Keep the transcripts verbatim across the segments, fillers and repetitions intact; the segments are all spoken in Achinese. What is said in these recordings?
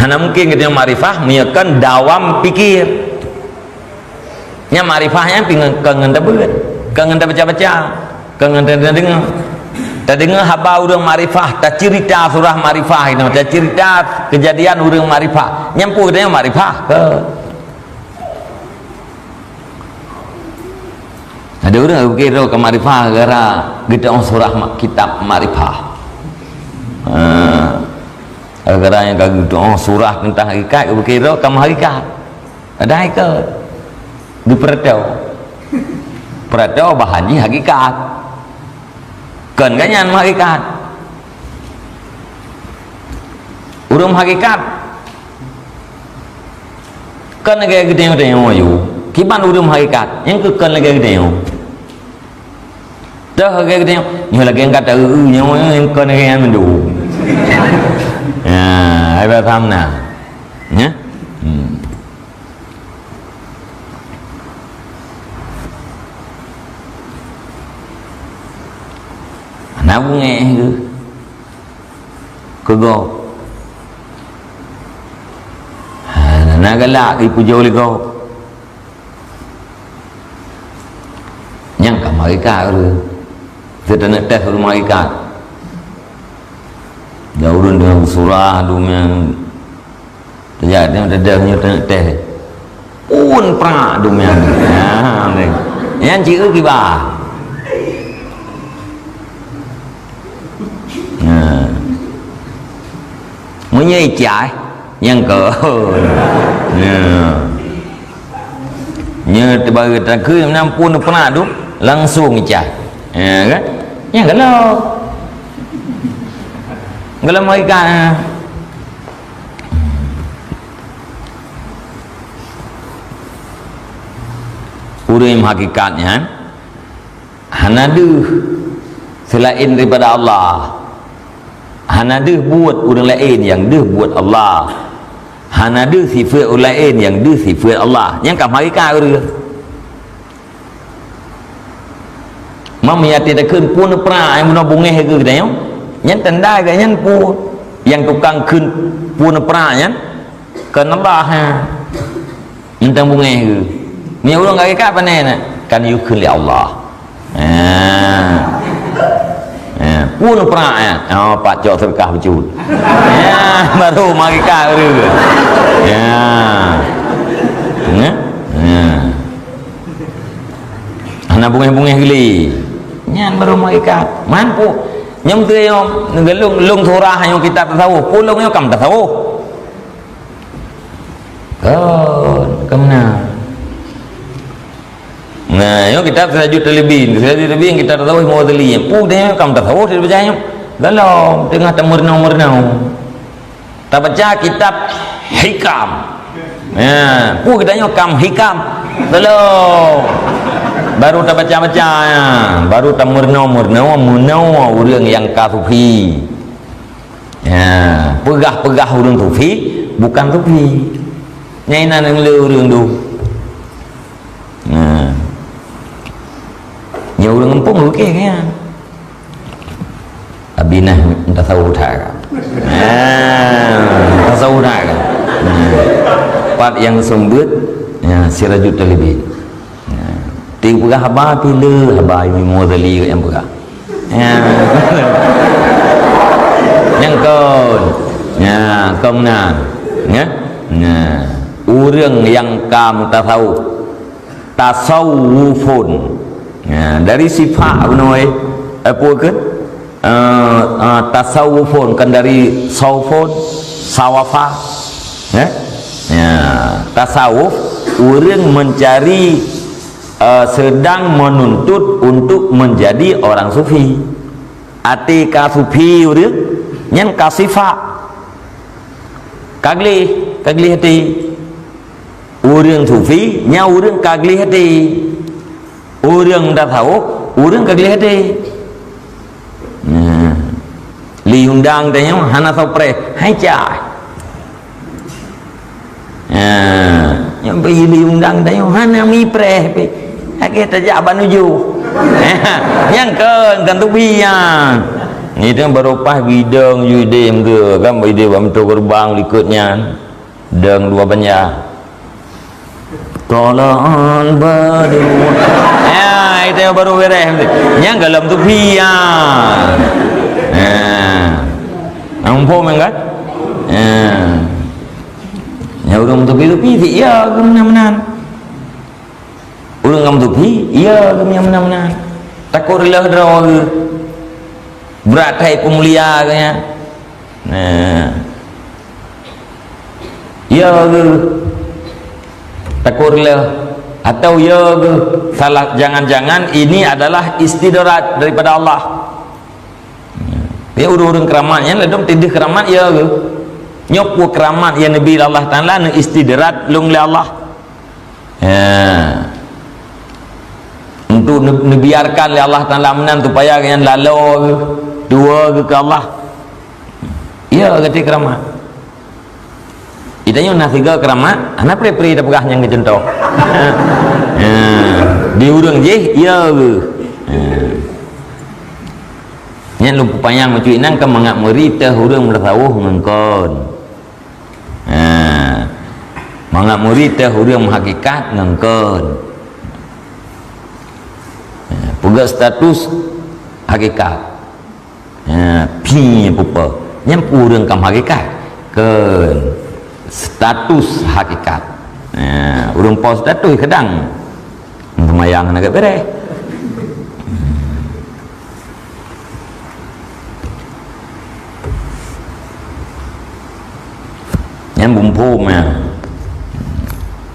Hana mungkin geutanyoe makrifah meunyoe kon dawam pikir. Nyan makrifah nyan pih ngon, kon ngon tabeuet, kon ngon tabaca-baca, kon ngon tadeungoe. Tadeungoe haba ureuëng makrifah, taceurita surah makrifah itu, taceurita keujadian ureuëng makrifah. Nyan peue geutanyoe makrifah keu? Ada ureuëng geupike droe ka makrifah gara-gara geuteu'oh surah ma-, kitab makrifah. Ha. Gara-gara nyang ka geuteu'oh surah teuntang hakikat, geupike droe ka meuhakikat. Padahai kon. Geupeuratoe. Peuratoe bahan jih hakikat. Kon gobnyan meuhakikat. Ureuëng meuhakikat. Kon lagée geutanyoe-tanyoe yue. Kiban ureuëng meuhakikat, nyang keu kon lagée geutanyoe. Toh lagée geutanyoe, nyoe lagée gata eu-eu nyoe, nyang kon lagée nyan mandum. Ya, hai paham na? Ya? Hmm. Na beungéh geuh keu gob. Ha, na galak geuh ipujoe lé gob. Nyang ka malaikat ureuëng. Teuneuk tes ureuëng malaikat. Dan ureuëng deungon surah, dum nyang Teujak teuh, teuh, teuh, nyoe teuh, teuh. Pun prak dum nyan. Ha, nyan ci eu kiban. Ha. Meunyoe icai, nyang kon. Ha. Nyoe teubaru takheun, nyan pun prak dum, langsung icai. Ha, kan? Nyang galak. Galak mereka, ha. Ureuëng hakikat nyan hana deuh seulaén daripada Allah. Hana deuh buet ureuëng laén nyang deuh buet Allah. Hana deuh sifeuet ureuëng laén nyang deuh sifeuet Allah. Nyang ka hakikat ureuëng. Meunyoe até takheun pun prak nyang bunoe beungéh keu geutanyoe, nyan tanda geuh nyan pun nyang tukang kheun pun prak nyan kon Allah, ha. Mantong beungéh keu. Meunyoe ureuëng ka ikat pane na, kan yue kheun lé Allah. Ha. Ha, pun prak nyan. Oh, pat cok seudeukah bacut. Ha, baru malaikat ureuëng. Ha. Ha? Ha. Hana beungéh-beungéh geuh lé. Nyan baru malaikat. Man pu-, nyoe teuh nyoe, geulong, long surah nyoe kitab tasawuf. Pu long nyoe kam tasawuf. Kon, kon meunan. Nah, nyoe kitab Sirajut Talibin. Sirajut Talibin kitab tasawuf Imam Ghazali. Pu deh nyoe kam tasawuf dibaca nyoe. Dalam teungoh tameurunoe-meurunoe. Tabaca kitab Hikam. Ya, peue geutanyoe kam hikam? Tolong. Baru tabaca-baca, ya. Baru tameurunoe-meurunoe, meunoe ureuëng nyang ka sufi. Ya, peugah-peugah ureuëng sufi, bukan sufi. Nyang inan le ureuëng tu. Nah. Nyoe ureuëng gampông, oke, ya. Abi nah tasawuf that ka. Ha, tasawuf that ka. Ha. Pat nyang seumeubeuet, ya, Sirajut Talibin. Ha. Tiep peugah haba pih le, haba Imam Ghazali nyang peugah. Ya. Nyang kon. Ya, kon meunan. Ya. Nah, ureuëng nyang ka meutasawuf. Tasawufun. Ya, dari sifat bunoe, eh, peue kheun? Eh, eh, tasawufun, kan dari saufun, sawafa. Ya? Ya, tasawuf, ureuëng mencari, eh, sedang menuntut untuk menjadi orang sufi. Até ka sufi ureuëng, nyan ka sifat. Ka gleh, ka gleh até. Ureuëng sufi, nyan ureuëng ka gleh até. Ureuëng tasawuf, ureuëng ka gleh até. Nah, li undang tanyoe hana soe preh, hai cah. Nah, nyang bri li undang tanyoe hana mi preh pih. Lagée tajak bak nuju. Nyang kon, kon tubi nyan. Ni tu baru pas bidong ju idem tu kan, idem bak pintoe gerbang likot nyan. Dong dua banja. Tolong berdua. Ya, itu yang baru beres. Yang dalam tu pia. Ya. Nampak kan? Ya. Yang orang tu pi tu pi, ya, meunan-meunan. Ureueng nyang meutupi, ya, geuh nyang meunan-meunan. Takot reuloh droe geuh. Brat that peumulia geuh nyan. Nah. Ya geuh. Takot reuloh. Atau ya geuh. Salah, jangan-jangan ini adalah istidraj daripada Allah. Ya, ureueng-ureueng keuramat nyan ladôm tideh keuramat ya geuh. Nyoe peue keuramat nyang neubi lé Allah Taala, neu-istidraj lôn lé Allah. Ya. Untuk ne-, neubiarkan lé Allah Taala meunan supaya nyan lalo geuh, tuwo geuh keu Allah. Ya, geuti keuramat. Di tanyoe na sigoe keuramat, hana pri-pri tapeugah nyang keu cuntoh. Ya. Di ureueng jih, ya geuh. Ya. Nyan lôn peupanyang meucue inan keu mangat murit teuh ureueng meutasawuf ngon kon. Ha. Mangat murit teuh ureueng meuhakikat ngon kon. Ha, peugah status hakikat. Ha, pi pupa. Nyan peue ureueng ka meuhakikat. Kon status hakikat. Ha, ureueng po status kadang. Seumayang hana geuberes. Nyan bumphom nyan.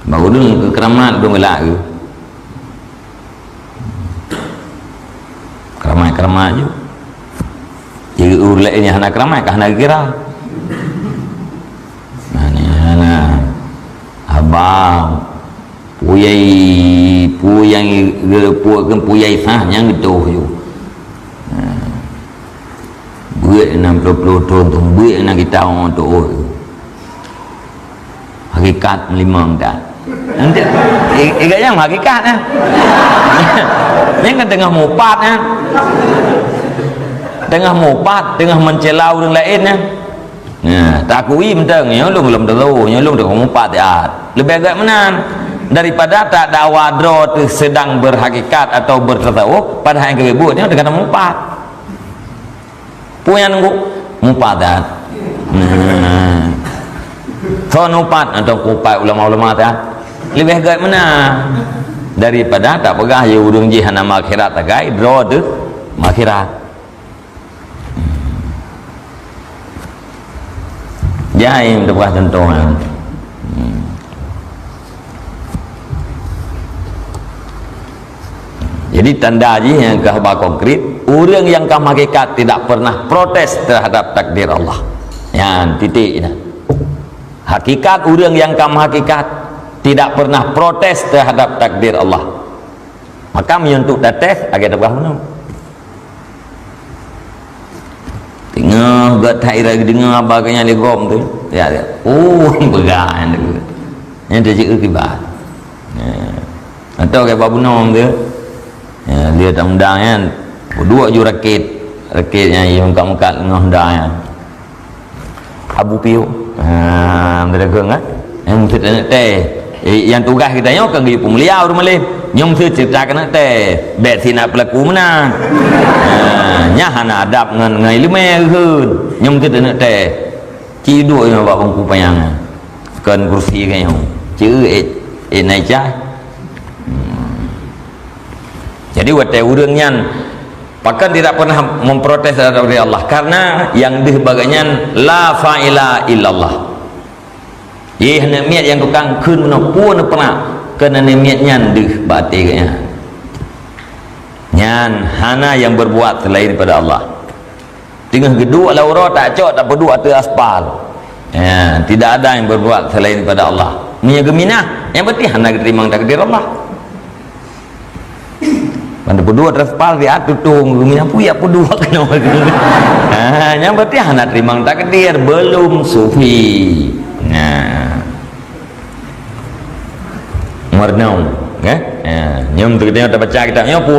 Bak ureueng keu keuramat dong galak geuh. Keuramat-keuramat ju. Jadi ureueng laén nyang hana keuramat ka hana geukira. Nah, ni hana. Abang. Peue nyang, peue nyang geureupok keu peue nyang sah nyang geutoh ju. Ha. Beuet na ploh-ploh thon tu, beuet na kita orang tu. Hakikat meulimong dah. Nanti, i-, i-, nyang hakikat, eh. Nyang kan teungoh mupat, eh. Teungoh mupat, teungoh meucela ureueng laén, eh. Nah, takui mantong, nyoe lôn lom teulo, nyoe lôn teungoh mupat siat. Leubeh gét meunan daripada tadakwa droe teuh sedang berhakikat atau bertasawuf, padahai nyang geubeuet nyoe teungoh mupat. Peue nyang nunggu? Mupat siat. Nah. Soe mupat atau kupat ulama-ulama siat? Leubeh gét meunan daripada tapeugah ya ureueng jih hana meuakhirat sagai, droe teuh meuakhirat. Jai teupeugah contoh nyan. Hmm. Jadi tanda jih nyang ka ba konkret, ureueng nyang ka meuhakikat tidak pernah protes terhadap takdir Allah. Nyan titik nyan. Hakikat ureueng nyang ka meuhakikat tidak pernah protes terhadap takdir Allah. Maka meunyoe untuk tates, lagèe tapeugah bunoe. Teungoh gét that ira geudeungoe haba keu nyan lé gob tu. Ya, ya. Oh, peugah nyan tu. Nyan tu jeuet kiban. Ya. Atau keu bak bunoe tu. Ya, dia tak mudah nyan. Peuduek ju rakét. Rakét nyan, iya meukat-meukat teungoh da nyan. Abu Piu. Ha, meudagang, ha? Nyang meuseut aneuk teh. Eh, nyang tugaih geutanyoe kan geuyue peumulia ureueng malém. Nyang meuseut cerita keuneuk teh. Bèk sinak peulaku meunan. Ha, nyan hana adab ngon, ngon ileumèe kheun. Nyang meuseut aneuk teh. Ci duek nyoe bak bangku panyang. Kon kursi keu nyoe. Ci ék, ék naicah. Hmm. Jadi watèe ureueng nyan Pakon tidak pernah memprotes terhadap diri Allah, karena nyang deuh bak gobnyan la fa'ila illallah. Yeh aneuk miet nyang tukang kheun meunoe pue neupeuna, keu aneuk miet nyan deuh bak até gobnyan. Nyan hana nyang berbuat selain daripada Allah. Teungoh geuduek lam uroe tak cok tapeuduek ateueh aspal. Ya, tidak ada yang berbuat selain daripada Allah. Meunyoe geuminah, nyang penting hana geuteurimong takdir Allah. Ban peuduek teuraspal siat tutong geuminah puyah peuduek keunoe. Ha, nyang berarti hana teurimong takdir, belum sufi. Nah. Meureunoe, eh? Ha, nyang teukeudeh tabaca kitab nyoe pu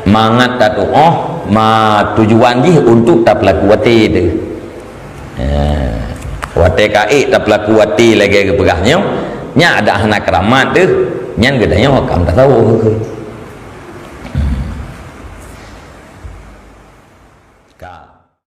mangat tatuoh Ma tujuan jih untuk tapeulaku até teuh. Ha. Watée ka ék tapeulaku até lagée geupeugah nyoe, nyan adak hana keuramat teuh, nyan geutanyoe ka meutasawuf. Ka.